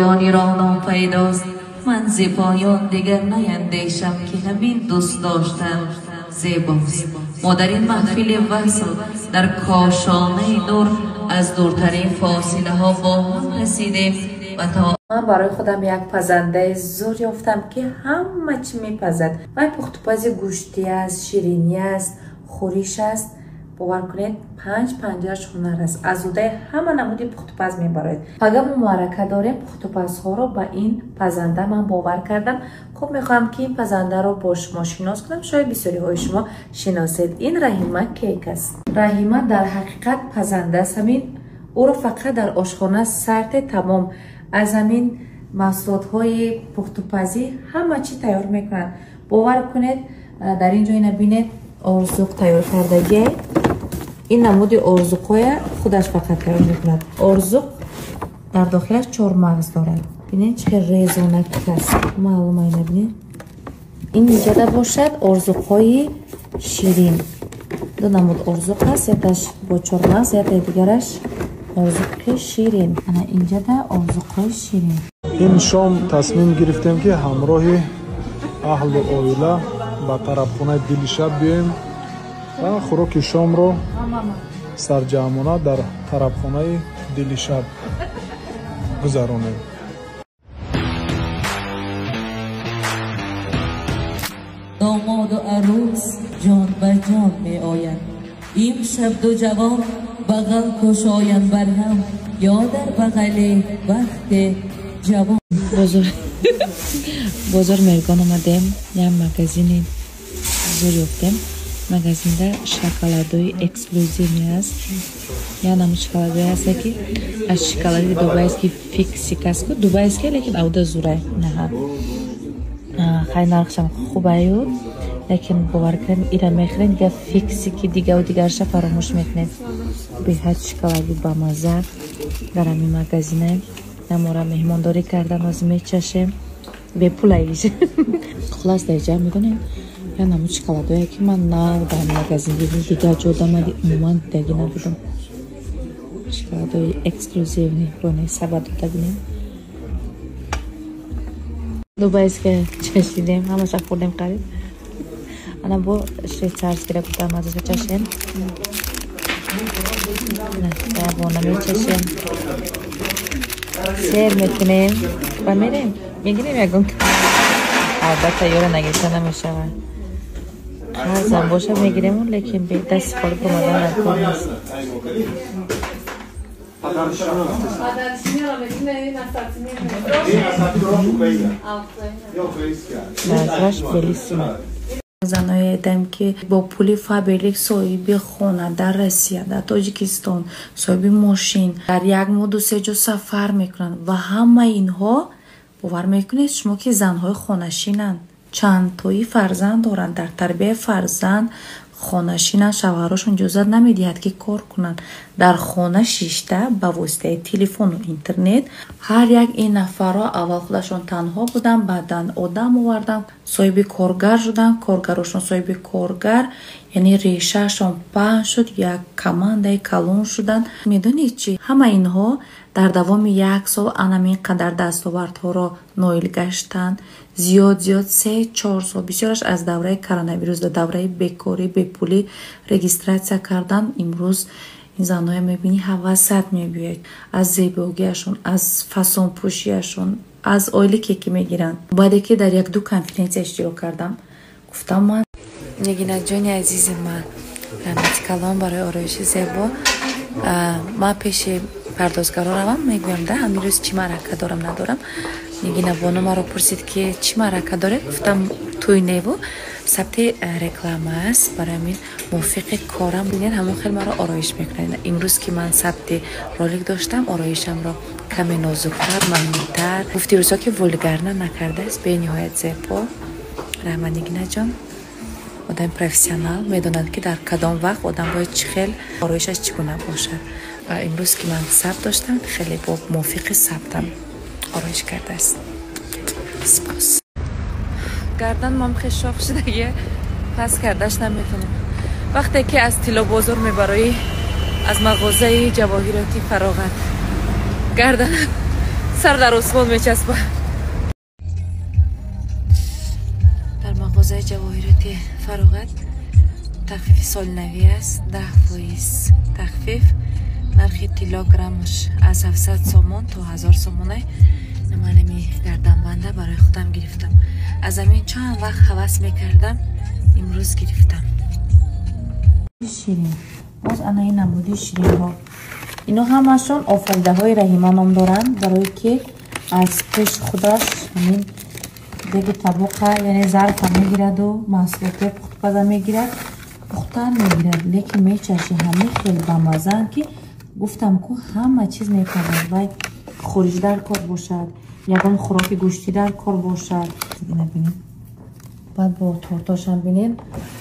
Поёни роҳ нопайдост, ман зи поён дигар наяндешам, ки ҳамин дӯст доштан зебост. Мо дар ин маҳфили васл, дар кошонаи нур, аз дуртарин фосилаҳо бо ҳам расидем ва то Ман барои худам як пазандаи зур ёфтам, ки ҳама чӣ мепазад. Вай пухтупази гӯштӣ аст, ширинӣ аст, хӯриш аст. Бовар кунед, панҷ панҷаш ҳунар аст. Аз удаи ҳама намуди пухтупаз мебарояд. Пага мо маърака дорем, пухтупазҳоро ба ин пазанда ман бовар кардам. Хуб, мехоҳам, ки ин пазандаро бо шумо шинос кунам, шояд бисёриҳои шумо шиносед. Ин Раҳима Кейк аст. Раҳима дар ҳақиқат пазанда аст. Ҳамин ӯро фақат дар ошхона сарте тамом аз ҳамин маҳсулотҳои пухтупазӣ ҳама чӣ тайёр мекунанд. Бовар кунед, дар ин ҷо ина бинед, орзуқ тайёр кардагиай. Ин намуди орзуқҳоя худаш фақат тайёр мекунад. Орзуқ дар дохилаш чормағз дорад. Бинед, чӣ хел резонак аст, маълума, ина бинед. Ин инҷода бошад орзуқҳои ширин. Ду намуд орзуқ аст, якташ бо чормағз, яктаи дигараш орзуқи ширин. Ана инҷода орзуқҳои ширин. Ин шом тасмим гирифтем, ки ҳамроҳи аҳлу оила ба тарабхонаи Дили шаб биёем ва хӯроки шомро сарҷамъона дар тарабхонаи Дили шаб гузаронем. Домоду арӯс ҷон ба ҷон меоянд. Имшаб ду ҷавон бағал кушоянд бар ҳам, ё дар бағали бахти ҷавон. Бозор Мергон омадем, як магазини зур ёфтем. Магазинда шоколадои эксклюзивный аст. Як намуд шоколадое ҳаста, ки аз шоколади дубайский фиксик аст ку, дубайский, лекин ауда зурай. Наҳа, хай, нархшам хубаю, лекин бовар кунед, ира мехӯрем, дига фиксики дигаву дигарша фаромӯш мекунед. Беҳад шоколади бамазза дар ҳамин магазине. Намора меҳмондорӣ кардан, ҳозир мечашем бепулаиш. Хулас, дар ҷа медонем, як намуд шоколадое, ки ман нав дар магазин дидам, дигар ҷо дамади умуман дидагӣ набудам. Шоколадои эксклюзивный боне сабад дода бинем. Дубайская чашидем, ҳамаша хӯрдем қариб. Ана бо швейцарскира гуфтам, азаша чашем, бона мечашем, сер мекунем ва мерем, мегирем ягон. Албатта, ёро нагирифта намешавад. Қарзам боша, мегирему, лекин бе дасти холӣ омадан дар кор нест. Маззаш bellissimo. Заное дам, ки бо пули Фаберлик соҳиби хона дар Россия, дар Тоҷикистон, соҳиби мошин, дар як моҳ ду се ҷо сафар мекунанд ва ҳамаи инҳо, бовар мекунед шумо, ки занҳои хонашинанд, чандтои фарзанд доранд, дар тарбияи фарзанд хонашинанд, шавҳарошон иҷозат намедиҳад, ки кор кунанд. Дар хона шишта, ба воситаи телефону интернет ҳар як ин нафарро аввал худашон танҳо буданд, баъдан одам оварданд, соҳиби коргар шуданд, коргарошон соҳиби коргар, яъне решаашон паҳн шуд, як командаи калон шуданд. Медонед чӣ, ҳама инҳо дар давоми як сол анамин қадар дастовардҳоро ноил гаштанд. Зиёд зиёд 3-4 сол, бисёраш аз давраи коронавирус, дар давраи бекорӣ, бепулӣ регистрация кардан. Имрӯз ин занҳое мебинӣ, ҳавасат мебиёяд аз зебогиашон, аз фасонпӯшиашон, аз ойлике, ки мегиранд. Баъде ки дар якду конференсия иштирок кардам, гуфтам ман. Нигинаҷони азизи ман, раҳмати калон барои ороиши зебо. Ман пеши пардозгаро равам, мегӯям да, ҳамин рӯз чӣ маърака дорам, надорам. Нигина бону маро пурсид, ки чӣ маърака доред. Гуфтам, тӯй неву, сабти реклама аст. Барои ҳамин мувофиқи корам, бинед, ҳамон хел маро ороиш мекунад. Имрӯз ки ман сабти ролик доштам, ороишамро каме нозуктар, маҳмудтар. Гуфти рӯзҳо, ки вульгарно накардааст, бениҳоят зебо. Раҳмат, Нигинаҷон. Одами профессионал медонад, ки дар кадом вақт одам бояд чӣ хел ороишаш чӣ гуна бошад. Ва имрӯз ки ман сабт доштам, хеле бо мувофиқи сабтам ороиш кардааст. Сипос. Гардан мам хеле шох шудагия, пас кардаш наметонам. Вақте ки аз тиллобозор мебароӣ, аз мағозаи ҷавоҳироти Фароғат, гардан Сар дар осмон мечаспад. Дар мағозаи ҷавоҳироти Фароғат тахфифи солинавӣ аст, 10% тахфиф. Нархи тилло граммаш аз 700 сомон то 1000 сомона. Ман ами гарданбанда барои худам гирифтам. Аз ҳамин чанд вақт ҳавас мекардам, имрӯз гирифтам. Ширин. Боз ана ин намуди ширинҳо. Ино ҳамашон офаридаҳои Раҳима ном доранд, барое ки аз пеш худаш ҳамин деги табоқа, яъне зарфа мегираду маҳсулоти пухтупаза мегирад, пухтан мегирад, лекин мечаши ҳамин хел бамазаанд, ки гуфтам ку ҳама чиз мепазад. Вай хӯриш дар кор бошад, ягон хӯроки гӯштӣ дар кор бошад. Ина бинед. Баъд бо тортошам бинед,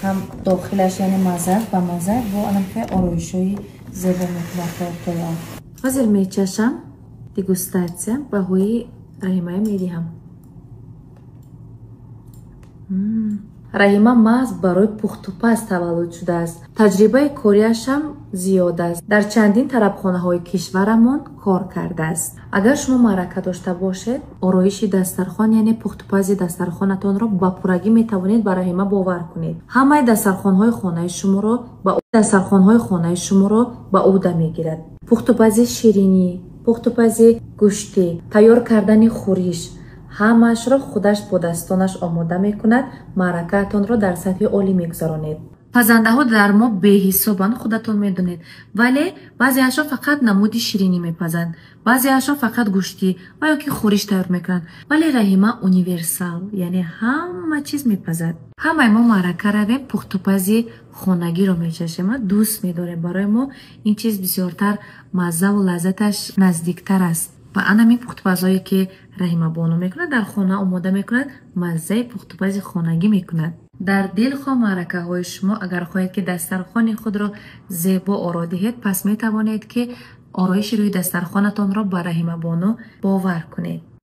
ҳам дохилаш яъне маза ба маза бо анамхел ороишҳои зебо мекунад тортоя. Ҳозир мечашам, дегустатсия баҳои Раҳимая медиҳам. Раҳима маҳз барои пухтупаз таваллуд шудааст. Таҷрибаи кориашам зиёд аст. Дар чандин тарабхонаҳои кишварамон кор кардааст. Агар шумо маърака дошта бошед, ороиши дастархон, яъне пухтупази дастархонатонро ба пуррагӣ метавонед ба Раҳима бовар кунед. Ҳамаи дастархонҳои хонаи шуморо ба ӯҳда мегирад. Пухтупази ширинӣ, пухтупази гӯштӣ, тайёр кардани хӯриш, ҳамаашро худаш бо дастонаш омода мекунад. Маъракаатонро дар сатҳи олӣ мегузаронед. Пазандаҳо дар мо беҳисобанд, худатон медонед, вале баъзеашон фақат намуди ширинӣ мепазанд, баъзеашон фақат гӯштӣ ва ё ки хӯриш тайёр мекунанд. Вале Раҳима универсал, яъне ҳама чиз мепазад. Ҳамаи мо маърака равем, пухтупази хонагиро мечашем, дӯст медорем. Барои мо ин чиз бисёртар маззаву лаззаташ наздиктар аст. Ва анамин пухтупазҳое ки Раҳима бону мекунад, дар хона омода мекунад, маззаи пухтупази хонагӣ мекунад. Дар дилхоҳ маъракаҳои шумо агар хоҳед ки дастархони худро зебо оро диҳед, пас метавонед ки ороиши рӯи дастархонатонро ба Раҳима бону бовар кунед.